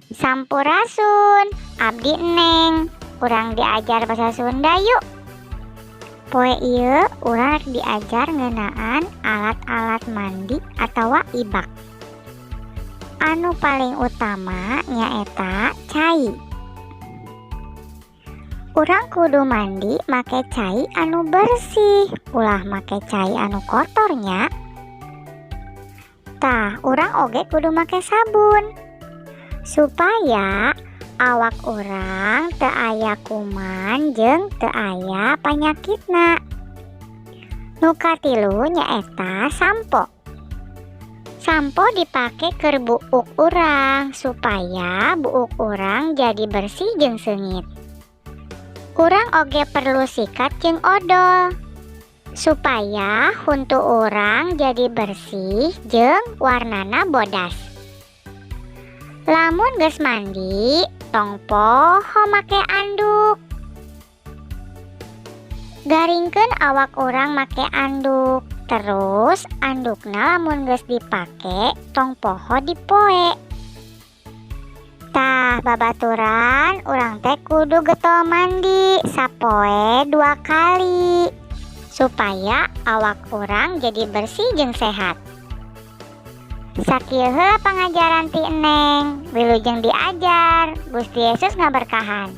Sampurasun, abdi Neng. Urang diajar bahasa Sunda yuk. Poe ieu urang rek diajar ngeunaan alat-alat mandi atawa ibak. Anu paling utama nyaeta cai. Urang kudu mandi make cai anu bersih, ulah make cai anu kotor nya. Tah, urang oge kudu make sabun supaya awak urang teu aya kuman jeung teu aya panyakitna. Nu katilu nyaeta sampo. Sampo dipake keur buuk urang supaya buuk urang jadi bersih jeung seungit. Urang oge perlu sikat jeung odol supaya huntu urang jadi bersih jeung warnana bodas. Lamun geus mandi, tong poho make anduk. Garingkeun awak urang make anduk, terus andukna lamun geus dipake tong poho dipoe. Tah, babaturan urang teh kudu getol mandi sapoe 2 kali supaya awak urang jadi bersih jeung sehat. Sakieu heula pangajaran ti Eneng. Wilujeng diajar. Gusti Yesus ngaberkahan.